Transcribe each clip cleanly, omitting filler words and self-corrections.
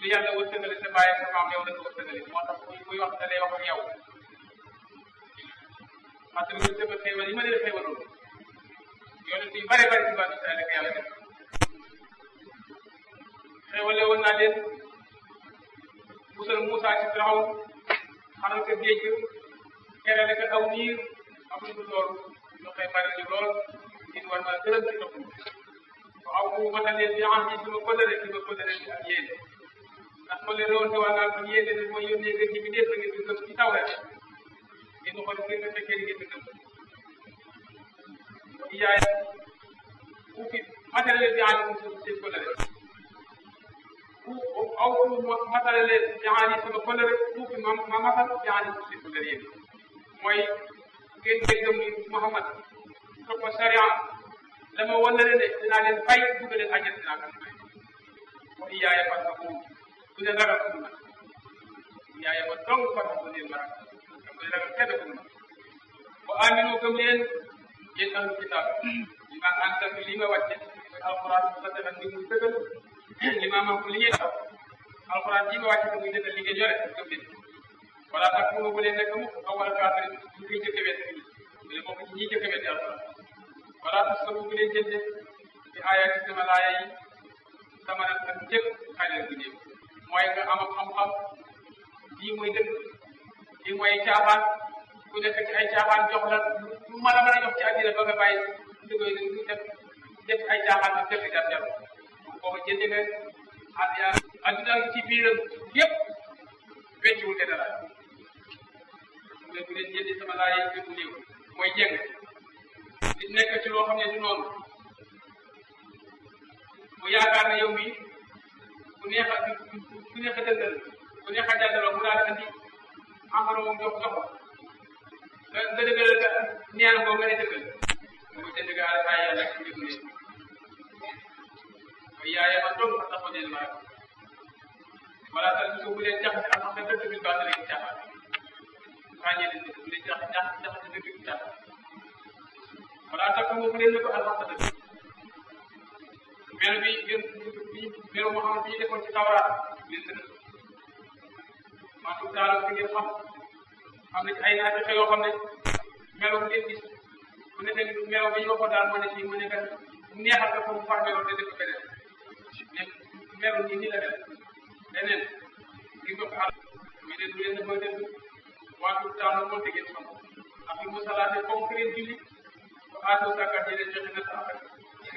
lu yàlla wërsëgale sa bàyyi sa maam yow la ko wërsëgale moo tax kuy wax da lay wax ak yow parce que sama xéewal yi ma leen xéewaloon yonent yu bare bare ci bànn Israël ak yàlla def xéewale woon naa leen musal Moussa ci Firawn xaral ko géej kerale ko aw niir amul ko loolu ñu xëy bari ñu lool nit war naa gërëm ci topp ko aw bu matal leen di am ci sama kóllëre ci ma kóllëre ci ak yéen ndax kóllëre woon te waa naa ko yéen ne mooy yónnee nga ci bi def ngeen di gëm ci taw rek ngeen di xool ngeen nga fekkee ngeen di gëm yaay ku fi matal leen di am seen kóllëre aw matale leen jaani sama kóllëre tuuti ma matal jaani si kóllëre yéen mooy ngeen gëm ni Muhammad topp sharia dama wan na leen ne dinaa leen fay dugg leen àjjana dinaa ko fay wa iyaaya fattaqun bu leen ragal ko ma iyaaya ma dong fattaqun leen ma ragal bu leen ragal kenn ko ma wa aminu gëm leen yéen ahlu kitaab li ma ànd li ma wàcce alquran sa defal ni muy dëggal li ma am li ngeen taw alquran ji ma wàcce muy dëggal li ngeen yore gëm leen wala tax mu bu leen nekk mu awal kaafir ñu koy jëkke wet bu leen bokk ci ñi jëkke wet alquran wala tax bu leen jënde ci aaya ci sama laaya yi sama nag ak jëkk xaleel bu néew mooy nga am xam-xam lii mooy dëgg lii mooy caaxaan ku nekk ci ay caaxaan jox la lu mën a jox ci àddina ba nga bàyyi dëggoy ñu def ay caaxaan ak def daf def boobu jënd nga àddina ci biiram yëpp wecciwul te dara mais bu leen jëndi sama laay yi bu néew mooy jeng nit nekk ci loo xam ne du noonu mu yaakaar ne yow mii bu neex a dëndal bu neex a jàddaloo mu daal andi amaro moom jox jox nga dëggal ñaan ko nga ne dëggal mu jënd nga ay yàlla ci njëgu leen mooy yaayam a dong taxaw leen ma wala tal su bu leen jaxase ak sa dëgg bi baax leen caaxaan ràññee leen bu leen jaxase dëgg bi caaxaan wala takk mu bu leen ne ko alxaq dëgg melo bi melo moo xam ne bi ñu defoon ci tawraat leen tëdd maanaam daal di ngeen xam na ci ay naaj yoo xam ne melo bu ngeen gis bu ne tamit melo bi ñu waxoon daal moo ne ci mu nekk neexal ko pour far melo te def beneen mais melo nii nii la mel leneen ngir ko àll mais de du leen ne mooy dëgg waatu daanu moo te ngeen xam ak yu mu salaate fonk leen julli ba aatoo sàkkat yi leen joxe na sa affaire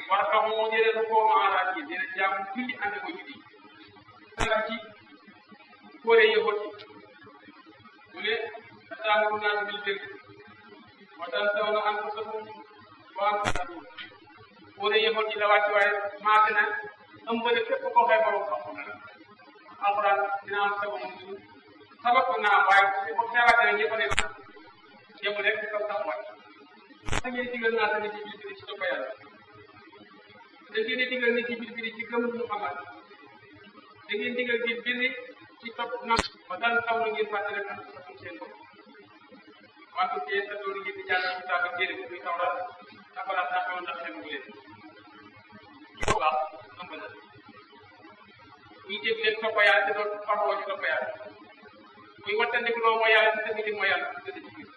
war tax moo jëlee ko foo ma araat yi dina jàmm julli ànd ko julli ak ci kóore yëngot mu ne ataamuru naas bil birri wa tansawna anfusakum wa antum tatluun kóore yëngot ci la wàcc waaye maase na ëmbale képp koo xëy borom xam-xam la alquran dina am sabab naa am waaye bu xewaatee rek ñëpp a ne ñëpp rek di ko taxawaat da ngeen digal naa tamit ci biir ci topp yàlla da ngeen digal nit ci biir ci gëm Muhammad da ngeen digal biir ci topp na ba daan taw la ngeen fàtte rek ak seen bopp wante tey sa doon ngeen di jàng ci taaba téere bu muy tawra afala taxawoon ndax xemu leen ci baax ëmb na muy dégg leen topp yàlla te doon faroo ci topp yàlla muy wattandiku loo mooy yàlla ci dëgg di mooy yàlla ci dëgg ci biir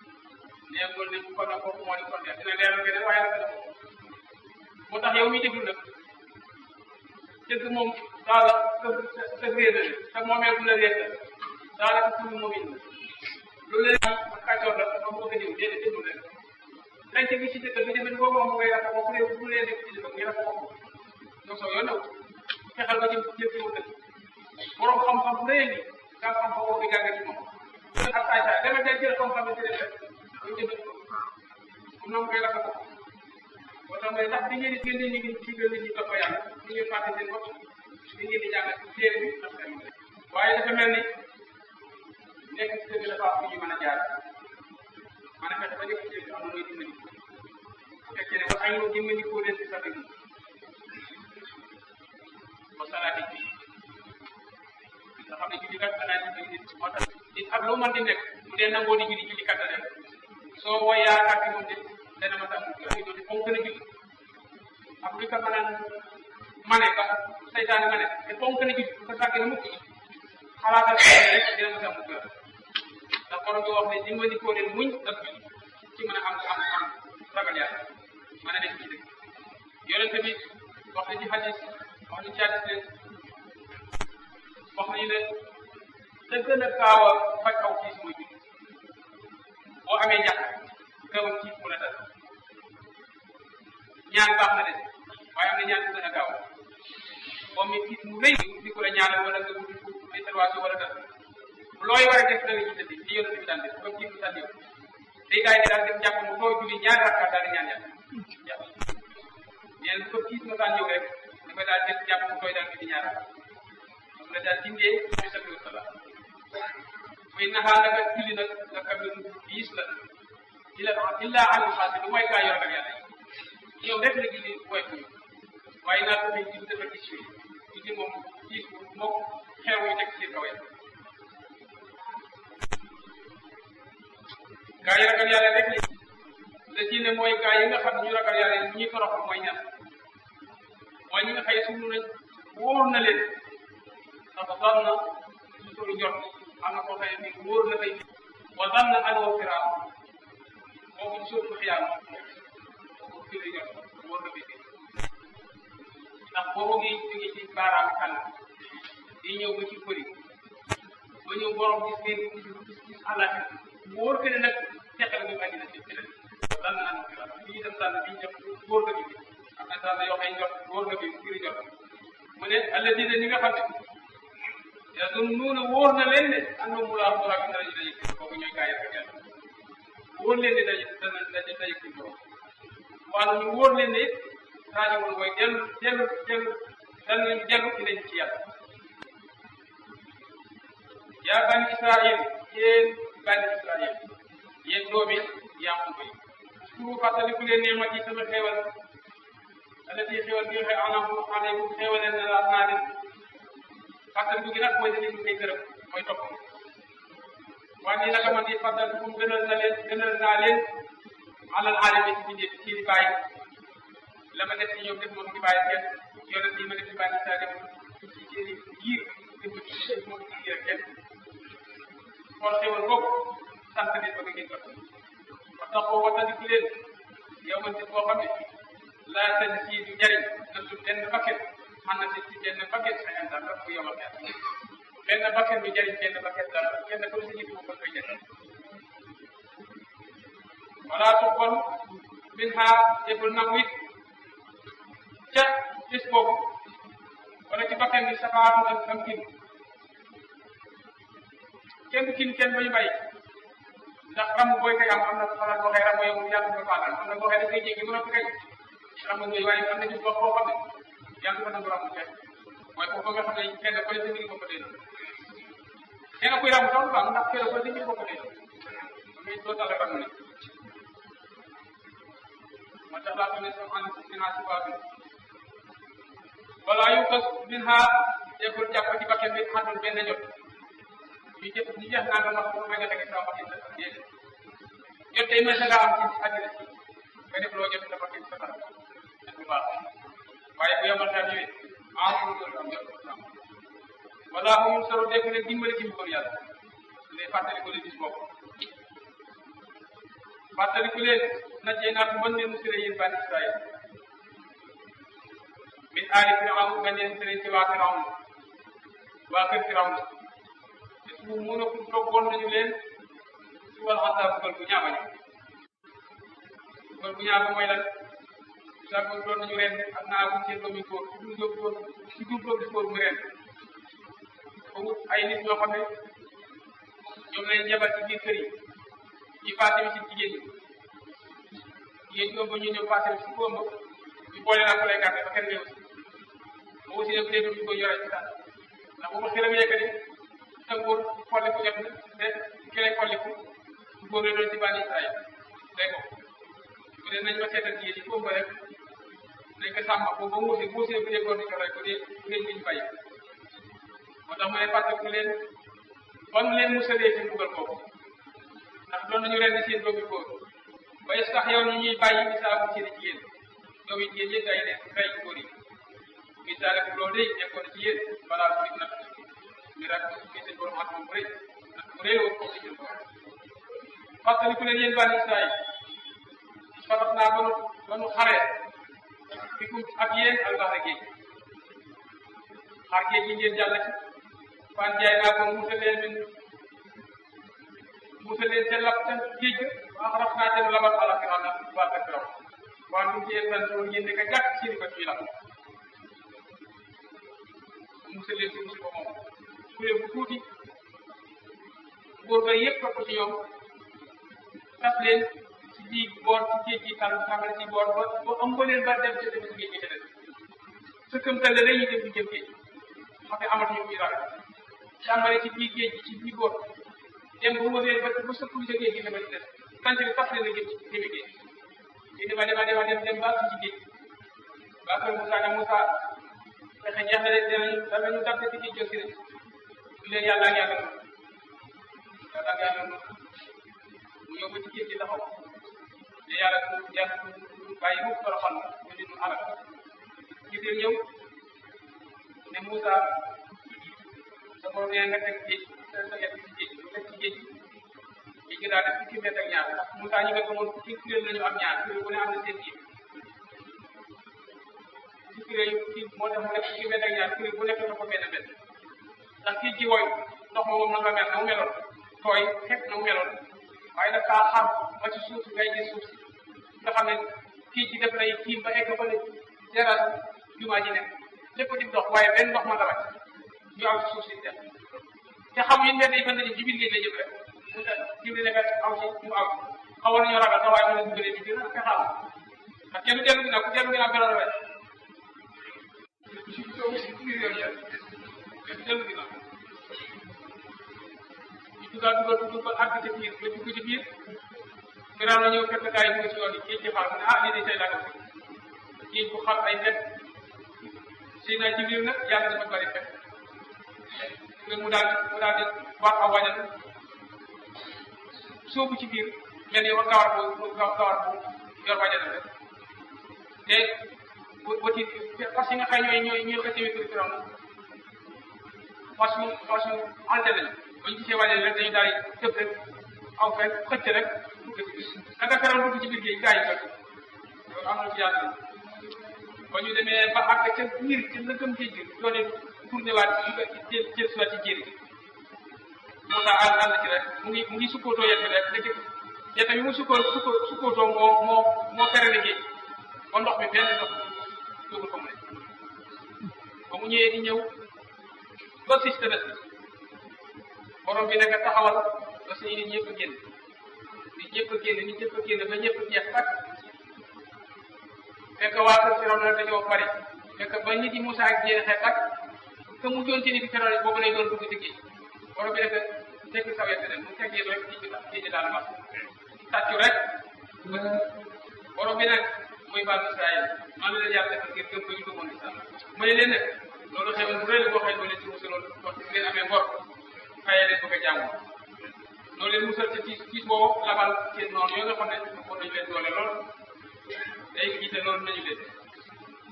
nee loolu ne kon nag kooku moo di kon dina leeral keneen waaye nag moo tax yow miy déglu nag dëgg moom daal sa réer la te moomee bu la réer la daanaka suñu moom it loolu la ak kàccoor la ba mu ko diw déedéet déglu rek lañ ci ci dëgg bi demee boobu moom ngay rafet moom bu lee nekk ci dëgg ngay rafet moom donc soo yoon fexeel ba jëm ci mu dëgg borom xam-xam bu rëy nga xam-xam boobu di gàgga ci moom ak ay saay dama day jël xam-xam bi ci def rek ñu jëfandikoo comme noonu koy rafet moo tax may ndax di ngeen di génne nit ñi ci gën ñi topp yàlla ñu ngi fàtte seen bopp di ngeen di jàng ci téere bi ndax seen waaye dafa mel ni nekk ci dëgg dafa am fu ñu mën a jaar maanaam fexe ba nekk ci dëgg am na looy dimbali bu fekkee ne ay loo dimbandikoo leen ci sa dëgg ba salaati bi nga xam ne julli kat xanaa ci biir nit moo tax nit ak loo mën di nekk bu dee nangoo di julli kat rek soo woo yaakaar ci moom de dana ma tax mu doon fonk na julli ak li ko mën a mane ba saytaane mane te fonk na julli bu ko sàggee na mukk xalaatal rek dina mos a am gër ndax borom bi wax ne dimbali koo leen muñ ak ci mën a am ragal yàlla mën a nekk ci dëkk yonente bi wax na ci xadis wax na ci xadis ne wax nañu ne da gën a gaaw a faj aw tiis mooy julli boo amee njàq gaaw a tiis mu la dal ñaan baax na de waaye am na ñaan bu gën a gaaw moom mi tiis mu rëy di ko la ñaanal wala nga wuti intervention wala dara looy war a def da nga ci tëddi li yonente bi daan def comme tiis mu daan yow day gaay ne daal def jàpp mu too julli ñaari rakkaat daal di ñaan yàlla neen ko tiis ma daan ñëw rek dafay daal def jàpp mu tooy daal di ñaari rakkaat la daal dindee bi sallallahu alayhi wa sallam muy naxaa naka julli nag nga xam ne diis la illa alal xaasi du mooy gaa yor ak yàlla yi yow rek la julli mooy kuñu waaye naa ko fay julli dafa gis yooyu julli moom diis moom xew yu teg ci kaw gaa yi ragal yàlla rek la ci ne mooy gaa yi nga xam ne ñu ragal yàlla yi ñuy torox mooy ñan mooy ñi nga xëy suñu nañ wóor na leen ndax daan na su solu jot am na koo xëy ni wóor na tey wa daan na aloo firaam boobu ñu sóotu xiyaam boobu solu jot wóor na tey ndax boobu ngi jóge ci baaraam kan di ñëw ba ci bëri ba ñëw borom gis ngeen gis àllaaxi wóor que ne nag teqal ñu àddina ci leen daan na aloo firaam bi itam tànn bi ñu def wóor na bi am na tànn yoo xam jot wóor na bi firi jot mu ne alladina ñi nga xam ne yazunnuuna wóor na leen ne annahum mulaaqu rabbihim danañu daje kooku ñooy gaa yi ak yàlla wóor leen ne daje daje ci borom waaye ñu wóor leen ne rajiwul mooy dellu ci leen ci yàlla yaa bani Israil yéen bani Israil yéen doomi Yaaqub yi su fàttaliku leen ne ma ci sama xéewal alati xéewal bi nga xam an'amtu alaykum xéewale na la naa leen fàttaliku gi nag mooy dañuy ñu koy gërëm mooy topp waaye nii naka man di fàttaliku gënal naa leen alal aalami ci bindee ci di bàyyi la ma def ci ñoom def moom di bàyyi kenn yonent yi ma def ci bàyyi saa def ci seen i yiir def ci moom ci yiir kenn xool xéewal boobu sant leen ba nga ngeen jot ba taxoo wattandiku leen yow man ci boo xam ne laa seen sii du jariñ na su benn bakket man na ci benn bakket sa insan rek bu yomal kenn benn bakket du jariñ benn bakket dara kenn ko si nit moom koy jariñ wala tuqbal minha deful nangu it ca bis boobu wala ci bakket bi safaatu ak am kin kenn kin kenn bañu bàyyi ndax ram booy koy am na xalaat boo xëy ram yow yàlla nga faatal am na boo xëy da koy jéggi mën a fi kay ram ngay waaye am na ci boo xam ne yàlla ko nangu ramu kenn mooy foofu nga xam ne kenn ko ci ngi ko ko dee kenn kuy ramu sax baax ndax kenn ko ci ngi ko ko dee mais doo tala ramu ne ma tax laa ko ne sama an dina ci baabi wala yu kas min ha deful jàpp ci bakkan bi xatul benn jot ñu jëf ñu jeex naa nga wax ko nga tege sa bakkan sa déedéet jot tey mel nga am ci àddina si nga def loo jot sa bakkan sa xaram bu baax waaye bu yemal saa ñëwee lu am jot wala mu solo def leen dimbali ci mbirum yàlla les fàttali ko leen gis bopp fàttali ko leen najjee naa ko mën leen musire yéen bani Israël min aali firawn nga leen musire ci waa firawn waa kër firawn te su mun a toggoon nañu leen su wal xasaa bugal bu ñaaba ñu bugal bu ñaaba mooy lan saa ko doon nañu ren ak naa bu seen doomi góor ci dul góor mu ren boobu ay nit ñoo xam ne ñoom lañ jabal ci biir kër yi ñi passé ci jigéen ñi ëmb ñu ñëw passé ci ku ëmb ñu boole naa ko lay gàtte ba kenn ñëw si boobu si ne bu dee ñu koy yore ci sax ndax boobu xelam yëkkati sa góor xolliku jot na te ki lay xolliku su góor doon ci bànni Israël day ko bu dee nañ ma seetal jigéen ñi ku ëmb rek nañ ko sàmm boobu ba muusee bu dee góor di joxe bu dee ñu bàyyi moo tax ma ne fàttaliku leen ban leen musalee ci mbugal boobu ndax doon nañu ren seen doomi góor ba sax yow ñu ñuy bàyyi misaabu seen jigéen doomi jigéen yëpp day leen rey góor yi misaale ko loolu day nekkoon ci yéen balaa ko nit nag miracle bi seen borom at moom bu rëy bu rëy la woon ko seen borom fàttaliku leen yéen bani Israël fatax naa ba nu xaree fi kum ak yéen albaxra géej xar géej gi ngeen jàll ci fan jaay naa ko musal leen seen lap seen géej ga waa xaraf naa seen labat ala firaw na waa sa firaw waa dum ci yéen woon ngeen nekk jàkk seeni bët yi la musal leen si musiba moom kuréel bu tuuti góor ba yëpp topp ci ñoom tas leen ci biir boor ci géej gi tàmbali ci boor ba ëmb leen ba dem ca dem ci géej gi ca des sa këmtal la dañuy dem di jëm géej xam ne amatuñu muy ragal tàmbali ci biir géej gi ci biir boor dem ba leen ba sëkku sa géej gi dama ci des tant bi tas leen la jëm ci jëmi géej di dema dem ba ci géej ba kër Moussa ne Moussa fexe jeex na leen danañu dab ci géej jël si ne du leen yàlla ak yàlla mu ñëw ba ci géej gi taxaw te yàlla bàyyi mu toroxal ñu di ñu alal Jibril ñëw ne Moussa sa borom nee nga teg géej sa yet ci géej mu teg ci géej gi daal def fukki mètre ak ñaar ndax Moussa ñi nga gëmoon fukki kuréel lañu am ñaar kuréel bu ne am na seen jiw ci kuréel kii moo tax mu def fukki mètre ak ñaar kuréel bu nekk na ko benn benn ndax géej gi woy ndox ma moom na nga mel na mu meloon tooy xepp na mu meloon waaye nag kaa xam ba ci suuf si ngay gis suuf si nga xam ne kii ci def lay tiim ba egg ba ne teral jumaa ji nekk lépp di dox waaye benn ndox ma la wàcc ñu aw ci suuf si dem te xam yi mbedd yi mën nañu jibil ngeen lay jëm rek jibil ne nga aw ci mu aw xawoon nañoo ragal sax waaye mën nañu dugalee ci biir ak fexaal ndax kenn dellu ginnaaw ku dellu ginnaaw beroon rek dellu ginnaaw dugal ba àgg ci biir ba dugg ci biir gannaaw la ñëw fekk gaa yi dugg ci yoon yi géej gi xaar mu ne lii de tey laa def géej bu xam ay nekk Seydina Jibril nag yàlla dafa bari fekk mu daal di war aw wajal soobu ci biir mel ni gawar bu yor wajal rek te boti fas yi nga xam ñooy xëcc wékru Firaw fas yu ànd lañu ba ñu gisee wàññi rek dañu daal di tëb rek aw fekk xëcc rek naka Firaw dugg ci biir géej gaa yi fekk loolu am na ci yàlla ba ñu demee ba àgg ca biir ca lëkkam géej gi doone tourné waat jël si waat ci jéeri moo tax ànd ci rek mu ngi sukkootoo yet bi rek dëgg yet bi mu sukkootoo moo ferale géej ba ndox mi benn ndox dugul fa mu ne ba mu ñëwee di ñëw ba sis tëbët borom bi nekk taxawal ba suñu nit ñëpp a génn ba ñëpp jeex tàkk fekk waa kër Firaw na dañoo bari fekk ba nit yi Moussa ak jeexee tàkk te mu joon ci nit Firaw boobu lay doon dugg ci géej borom bi nekk tekk saw yett mu teggee rek géej daal mas tàccu rek borom bi nag muy bànn Israël maa ngi leen yàlla defal ngir gëm ko ñu gëmoon islam mu ne leen nag loolu xewal bu rëy la boo xam ne ci musaloon wax ci ngeen amee ngor fayee leen ko ko jàmm noonu leen musal ci tiis boobu labal seen noonu yoo nga xam ne ko nañu leen doole lool day jiite loolu nañu leen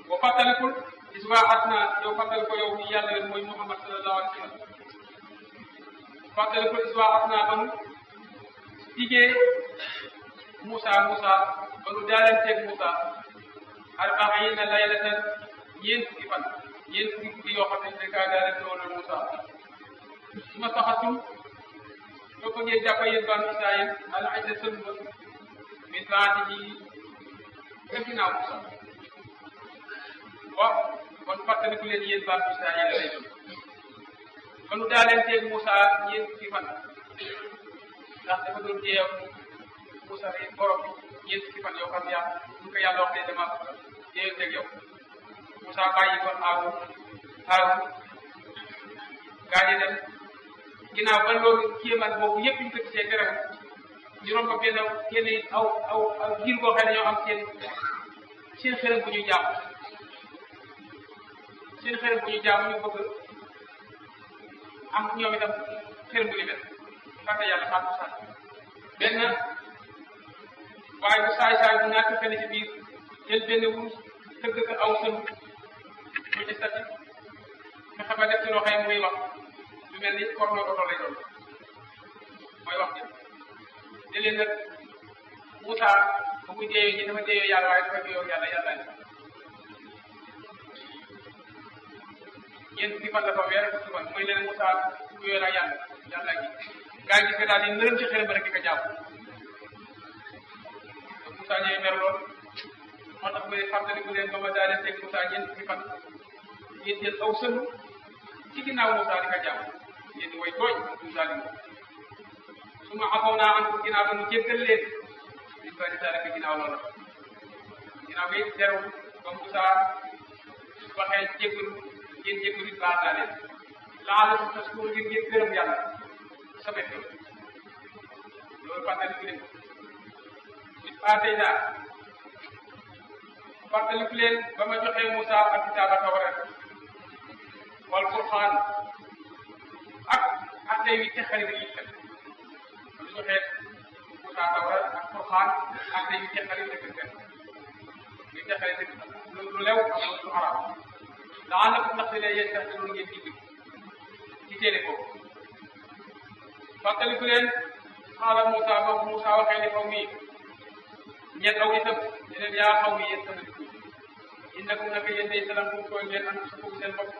boo fàttalikul iswa asna yow fàttali ko yow ni yàlla leen mooy Muhammad sallallahu alayhi wa sallam fàttalikul iswa asna ba nu digee Moussa ba nu daalanteeg Moussa arba'iina laylatan ñeent fukki fan ñeent fukki guddi yoo xam ne dañ kaa daalante woon Moussa su ma taxatum soo ko ngeen jàpp yéen banu Israël al ajda sëlba min baadihi ca ginnaaw Moussa waaw kon fàttaliku leen yéen banu Israël lay doon ba nu daalanteeg Moussa ñeent fukki fan ndax dafa doon jeew Moussa rek borom bi ñeent fukki fan yoo xam ne ñu ko yàlla wax ne dama jeewanteeg yow Moussa bàyyi ko aawu gaa ñi dem ginnaaw ba loolu kéemaan boobu yëpp ñu ko gisee terewul ñu romb benn kenn aw giir boo xam ne ñoo am seen xërëm bu ñuy jàmm ñu bëgg am ñoom itam xërëm bu ñu mel fàtte yàlla xam ko sax benn waaye bu saay bu ñàkk fenn ci biir jël benn wurus tëgg ko aw sën mu ci sati nga xam ne def ci loo xam ne muy wax mel ni forme oto lay doon mooy wax ji leen nag Moussa bu muy déeyoo ñi dafa déeyoo yàlla waaye dafa déeyoo yàlla yàlla ñeent fukki fan la fa weer fukki fan mooy leen Moussa déeyoo naa yàlla yàlla gi gaa yi gis nga daal di nërëm ci xërëm ba rek di ko jàpp Moussa ñëwee mer lool moo tax mu ne fàttaliku leen ba ma daal di teg Moussa ñeent fukki fan ngeen jël aw sënu ci ginnaaw Moussa di ko jàpp ngeen di way tooñ Moussa di su ma xamoon naa am ginnaaw ba mu jéggal leen di ko di daal di ginnaaw loolu ginnaaw bi jarul ba Moussa waxee jéggalu ngeen jéggalu it baax naa leen laala su tas pour ngir ngeen gërëm yàlla sama xew loolu fàttaliku leen tey daal fàttaliku leen ba ma joxee Moussa ak kitaaba Tawrat wal Qur'an ak tey wi texali bi itam ba ma joxee Moussa Tawrat ak Qur'an ak tey wi texali bi itam wi texali bi lu lew ak lu arab laalakum ndax dina yéen tax loolu ngeen gindi ci téere ko fàttaliku leen xaala Moussa ba Moussa waxee ne xaw mi ñett aw itam ne leen yaa xaw mi yéen sama dugub innakum naka yéen day salam kum tooñ leen am sa bopp seen bopp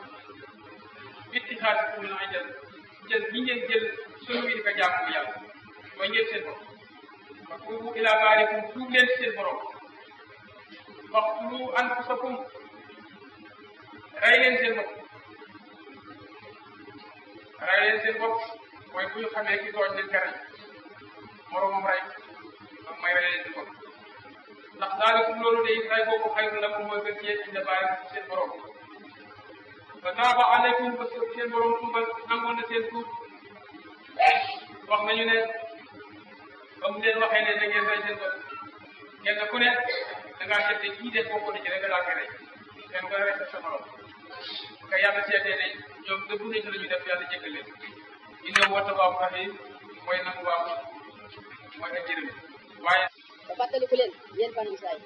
ittixaadikum min ajal jël ñi ngeen jël sunu wi di ko jaamu yàlla mooy ngeen seen bopp fa tuubu ila baarikum tuub leen seen borom waxtulu anfusakum rey leen seen bopp mooy bu ñu xamee ki tooñ leen kere moromam rey moom may rey leen seen bopp ndax daalikum loolu day rey boobu xayru lakum mooy gën ci yéen inda baarikum seen borom fa taaba aleykum ba seen borom tuubal nangoon na seen tuub wax nañu ne ba mu leen waxee ne da ngeen rey seen bopp kenn ku ne da ngaa seet ne kii def bokk na ci rek laa koy rey kenn ko rey sa morom ka yàlla seetee ne ñoom dëggu nañ ci la ñu def yàlla jéggal leen innahu tawwaabu rahiim mooy nangu waaw mooy ak jërëm waaye ba fàttaliku leen yéen banu Israayil